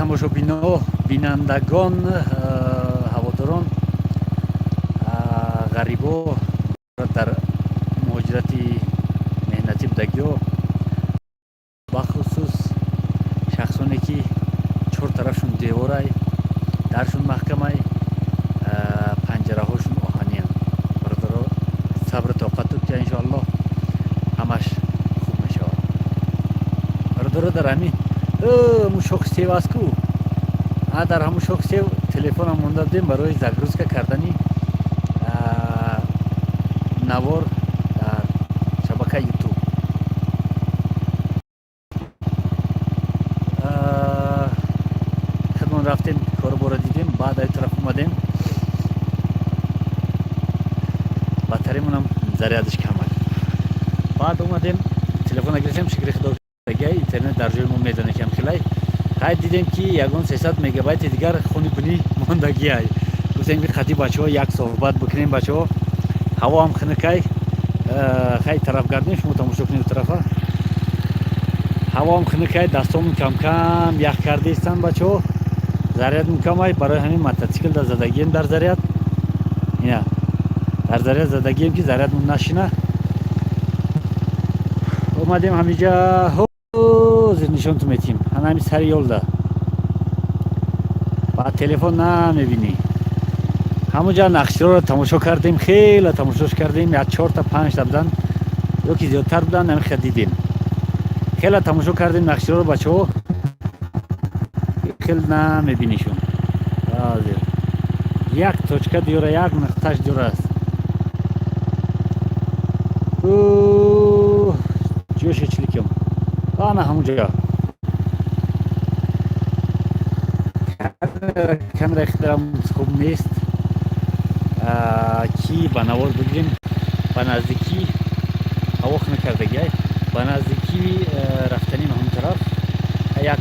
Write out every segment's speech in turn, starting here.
Тамошобино, бинандагон, ҳаводорон, ғарибо, дар муҳоҷирати меҳнатӣ будагиҳо, бахусус шахсоне, ки чор тарафшон деворай, даршон маҳкамай, панҷараҳошон оҳаниянд, бародаро, сабру тоқат тутя, иншоаллоҳ, ҳамаш хуб мешавад. Бародаро, дар ҳамин ҳамун шохи сев аст ку, дар ҳамун шохи сев телефонам монда будем барои загрузка кардани навор дар шабакаи Ютуб. Худмон рафтем, коруборо дидем, баъд ай тараф омадем, батаремонам зарядаш камак. Баъд омадем, телефона гирифтем, шукри Худо, интернет дар ҷои мо медонем, кам хелай. Қайд дидем, ки ягон 300 мегабайти дигар хуни бунӣ мондагиай. Гуфтем, ки қади бачаҳо як суҳбат бикунем. Бачаҳо, ҳаво ҳам хунукай. Хай, тараф гардем, шумо тамошо кунед тарафа. Ҳаво ҳам хунукай, дастомон камкам ях кардаистанд. Бачаҳо, зарядмон камай, барои ҳамин мотоцикл да задагием дар заряд, ина дар заряд задагием, ки зарядмон нашина. Омадем ҳамиҷа, ҳозир нишонтон метиҳем. Ҳана ҳами сари ёлда ба телефон намебинӣ. Ҳамонҷа нақшироро тамошо кардем, хеле тамошош кардем, як чорта панҷта будан ё ки зиёдтар будан, ҳамихел дидем, хеле тамошо кардем нақшироро. Бачаҳо, хел намебинишон. Ҳозир як точка диёра, як нуқташ диёра аст, ҷоше чиликем, ана ҳамунҷа. Камера хелам хуб нест, ки ба навор бигирем. Ба наздикӣ ҳаво хунук кардагиай, ба наздикӣ рафтаним ҳамон тараф. Як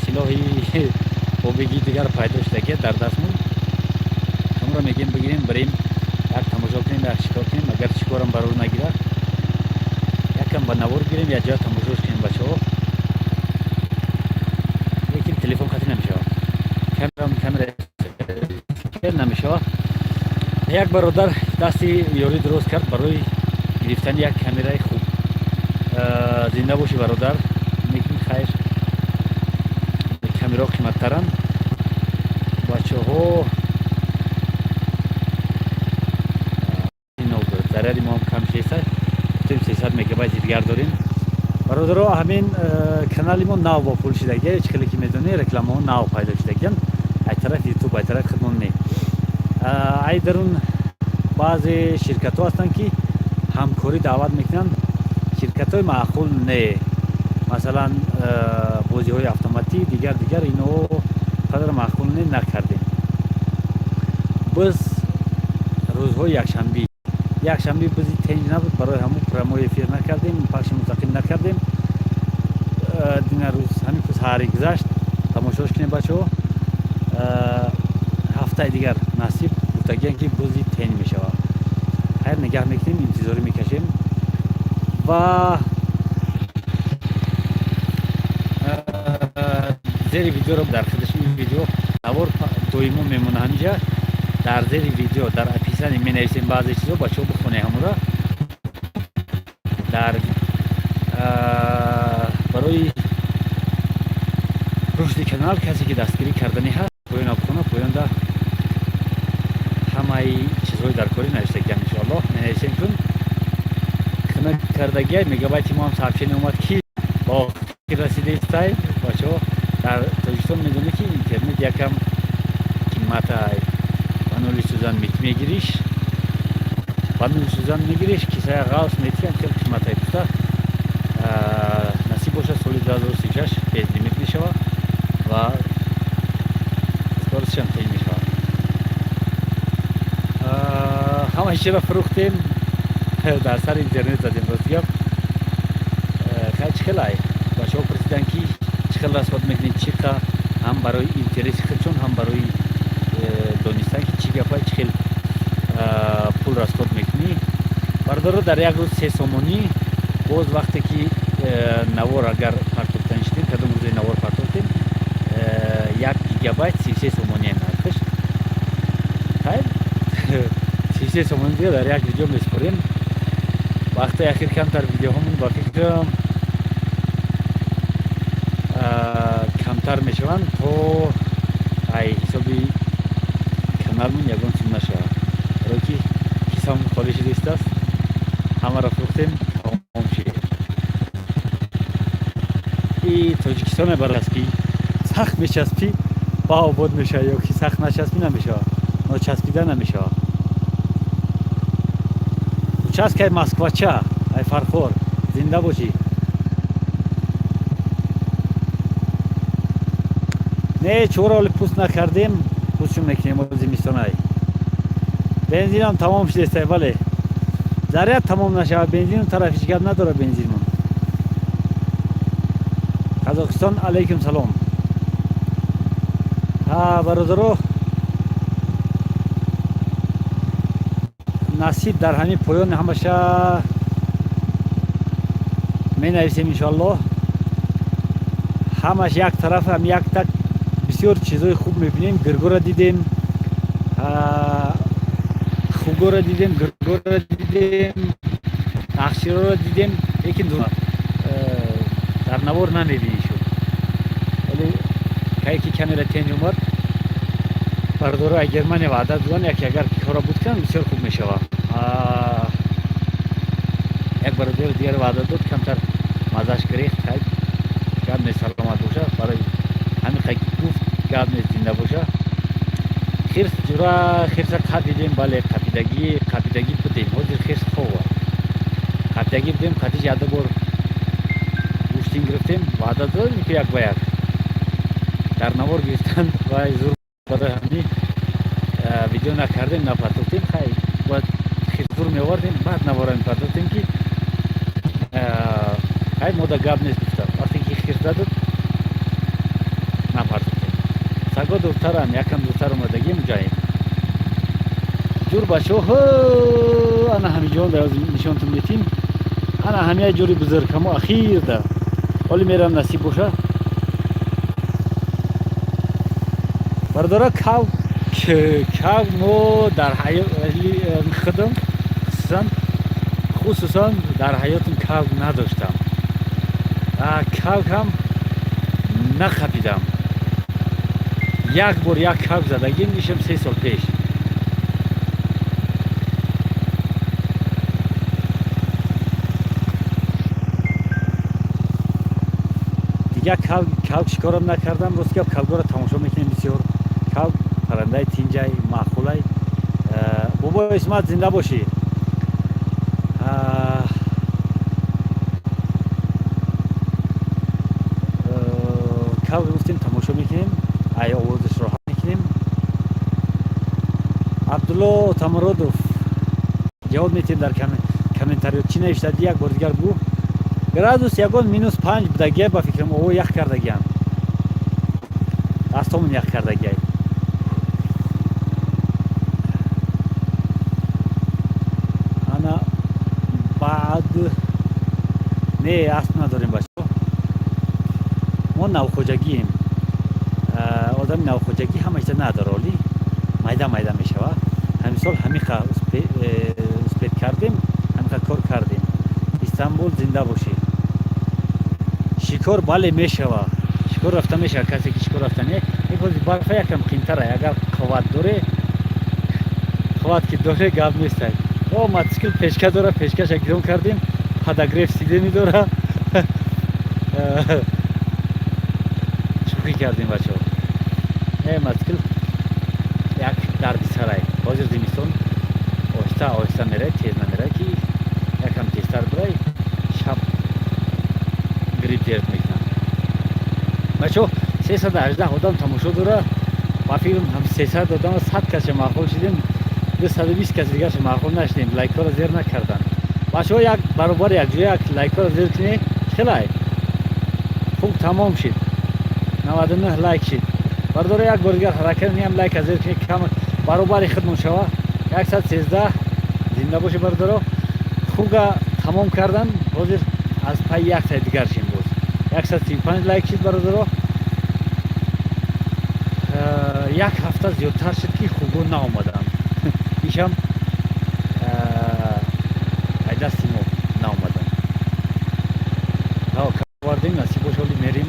силоҳи обигии дигар пайдо шудагия дар дастмон, ҳамонро мегӯем, бигирем, барем, як тамошо кунем, як шикор кунем. Агар шикорам барор нагирад, якам ба навор гирем, як ҷоя тамошош кунем, бачаҳо. Лекин телефон қатъи намешавад, камерам камера намешавад. Як бародар дасти ёрӣ дуруст кард барои гирифтани як камераи хуб. Зинда бошӣ, бародар. Лекин хайр, камераҳо қиматтаранд, бачаҳо. Заряди мо ҳам кам шеста, гуфтем, 300 мегабайти дигар дорем. Бародаро, ҳамин канали мо нав бо пул шидагия. Чӣ хеле ки медонӣ, рекламаҳо нав пайдо шидагиян ай тарафи Ютуб, ай тарафи хидмон не, ай дарун. Баъзе ширкатҳо ҳастанд, ки ҳамкорӣ даъват мекунанд, ширкатҳои маъқул не, масалан, бозиҳои автоматӣ, дигар дигар, ино қадар маъқул не, накардем. Биз рӯзҳои якшанбӣ, якшанбе бизи тенҷ набуд, барои ҳамун прямой эфир накардем, пахши мустақим накардем. Дина рӯз ҳамин кӯз ҳари гузашт, тамошош кунем, бачаҳо. Ҳафтаи дигар насиб, гуфтагиян, ки бози тень мешавад. Хайр, нигаҳ мекунем, интизорӣ мекашем ва зери видеоро дар худаш ин видео навор доимо мемона ҳаминҷа. Дар зери видео, дар описание менависем баъзе чизо, бачаҳо, бихоне ҳамура. Дар барои рушди канал касе ки дастгирӣ карданӣ ҳаст, поёна бихона, поёнда ҳамаи чизҳои даркорӣ навиштагиам, иншоаллоҳ, менависем. Чун хунук кардагия, мегабайти мо ҳам сообщение омад, ки ба охир расидаистай. Бачаҳо, дар Тоҷикистон медонед, ки интернет якам қиматай. Ба нули сӯзан мегириш, ба нули сӯзан мегириш, кисая ғалс метиҳам, хеле қиматай гуфта. Насиб бошад, соли 2036 безлимит мешавад ва скоростшам тез мешавад. Ҳамаи чиро фурӯхтем, дар сари интернет задем. Рости гап, хай, чӣ хелай? Бачаҳо пурсиданд, ки чӣ хел расход мекунед, чӣ қа, ҳам барои интереси худшон, ҳам барои донистан, ки чӣ гапай, чӣ хел пул расход мекунӣ. Бародаро, дар як рӯз 3 сомонӣ. Боз вақте ки навор агар партофтан шидем, кадом рӯзе навор партофтем. Гигабайт 33 сомонӣ нархаш. Хайр, 33 сомонӣ дига дар як видео меспорем. Вақти ахир камтар видеоҳомон, ба фикрам, камтар мешаванд, то ай ҳисоби каналмон ягон чиз нашавад, барое ки ҳисобмон холӣ шуда истааст. Ҳамаро фурӯхтем, тамом шид. И Тоҷикистоне бараспӣ, сахт мечаспӣ, ба обод мешавад, ё ки сахт начаспӣ, намешавад, ночаспида намешавад. Участкаи Москвача, ай Фархор, зинда бошӣ. Не, чора оли пуст накардем, пустшон мекунем зимистонай. Бензинам тамом шудестай, бале, заряд тамом нашавад, бензину тараф ҳеҷ гап надорад бензинмон. Қазоқистон, алайкум салом. Ҳа, бародаро, насиб дар ҳамин поён ҳамаша менависем, иншоаллоҳ. Ҳамаш як тараф ҳам як так бисёр чизҳои хуб мебинем. Гиргора дидем, хугора дидем, гиргора дидем, нақшироро дидем, лекин дар навор намебинӣ шуд. Вале кае ки камера тенҷ омад, бародаро ай Германия ваъда доданд, яке агар кора буд кунанд, бисёр хуб мешавад. Як бародари дигар ваъда дод, камтар маззаш гирехт. Хай, гап нест, саломат боша. Барои ҳамин хай гуфт, гап нест, зинда боша. Хирс, ҷура, хирса қапидем, бале, қапидагӣ будем. Ҳозир хирс хова, қапидагӣ будем. Қатиш яду бор гӯштин гирифтем. Ваъда додем, ки як ба як дар навор гирифтан вай зур. Барои ҳамин видео накардем, напартофтем. Хай, бояд хирсзур меовардем, баъд навора мепартофтем, ки хай, мода гап нест гуфтам. Вақте ки хирс дадуд, напартофтем. Саго дуртарам, якам дуртар омадагим ҷаем. Ҷур, бачаҳо, ана ҳамиҷон нишонтон метим. Ана ҳамия ҷури бузургҳамо ахирда ҳоли мерам, насиб боша. Бародаро, кав кав мо дар худам хусусан дар ҳаётам кав надоштам, кав ҳам нахапидам. Як бор як кав задагим, ишам 3 сол пеш. Дигар кав шикорам накардам. Рост гап, кавгоро тамошо мекунем бисёр. Кав паррандаи тинҷай, маъқулай. Бобо Исмат, зинда бошӣ. Кав гуфтем, тамошо мекунем, ай овозаш роҳат мекунем. Абдулло Тамуродов, ҷавоб метиҳем дар комментариё. Чӣ навиштади, як бор дигар бу. Градус ягон -5 будагия, ба фикрам, ово ях кардагиам, дастомон ях кардагиай. Ана баъд не, асп надорем, бачаҳо, мо навхоҷагием. Одами навхоҷагӣ ҳама чиза надора, оли майда майда мешава. Ҳамисол ҳамиқа успеть кардем, ҳамиқа кор кардем. Истанбул, зинда бошӣ. Шикор, бале, мешава, шикор рафта мешава. Касе ки шикор рафта не, барфа якам қимтара. Агар қувват доре, қувват ки доре, гап нестай. О, мотоцикл печка дора, печкаша гирон кардем, подогрев сиденья дора. Шӯхӣ кардем, бачаҳо. Э, мотоцикл як дарди сарай. Ҳозир зимистон оҳиста оҳиста мерай, тез намерай, ки якам тезтар бирай, шаб грипп дерд мекунам. Бачаҳо, 318 одам тамошо дора. Ба фикрам, ҳам 300 одам, 100 каса маъқул шудем, 220 каси дигарша маъқул нашудем, лайкҳоро зер накарданд. Бачаҳо, як баробар якҷоя як лайкҳоро зер кунед. Хелай хуб тамом шид, 99 лайк шид. Бардора, як бор дигар ҳаракат ниям, лайка зер кунед, кам баробари худмон шава. 113, зинда бошед, бардоро. Хуга тамом кардан, ҳозир аз пайи як саи дигар шим. Боз 135 лайк шид, бародаро. Як ҳафта зиёдтар шуд, ки хубо наомаданд. Ишам ай дасти мо наомаданд. Овардем, насиб боша, оли мерим,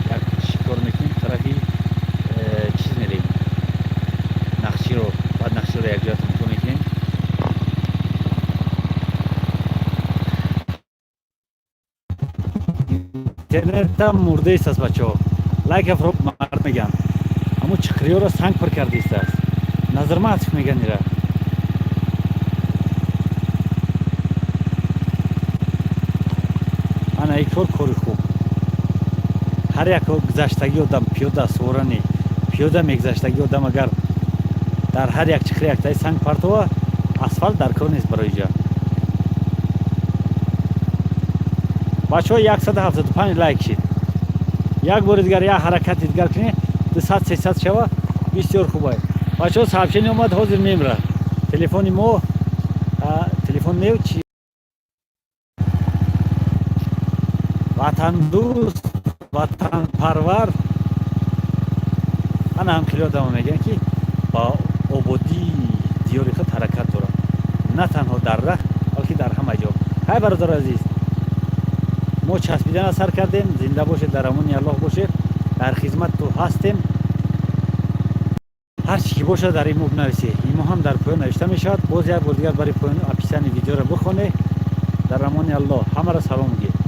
як шикор мекунем, тарафи чиз мерем, Нақширо. Баъд Нақширо якҷоя тамошо мекунем. Интернетам мурдаист аст, бачаҳо. Лайк афро мард меган, аммо чиқриёро санг пур кардааст. Назарматов меган ира. Ана, ин кор кори хуб. Ҳар як гузаштагӣ одам, пиёда суворани пиёда мегузаштагӣ одам, агар дар ҳар як чиқри яктаи санг партова, асфалт дар кор нест барои ҷа. Бачаҳо, 175 лайк шид. Як бори дигар як ҳаракати дигар кунед, 200, 300 шава, бисёр хубай. Бачаҳо, сообщение омад, ҳозир мемра телефони мо. Телефон нев чи. Ватандӯст, ватанпарвар, ана ҳам хеле одамо мегӯянд, ки ба ободии диёри худ ҳаракат дорад, на танҳо дар раҳ, балки дар ҳама ҷо. Ҳай, бародари азиз, мо часпидана сар кардем. Зинда бошед, дар амони Аллоҳ бошед, дар хизматту ҳастем. Ҳар чӣ ки бошад, дар имо бинависед. Имо ҳам дар поён навишта мешавад. Боз як бор дигар барои поён описание видеоро бихонед. Дар амони Аллоҳ, ҳамаро салом гӯед.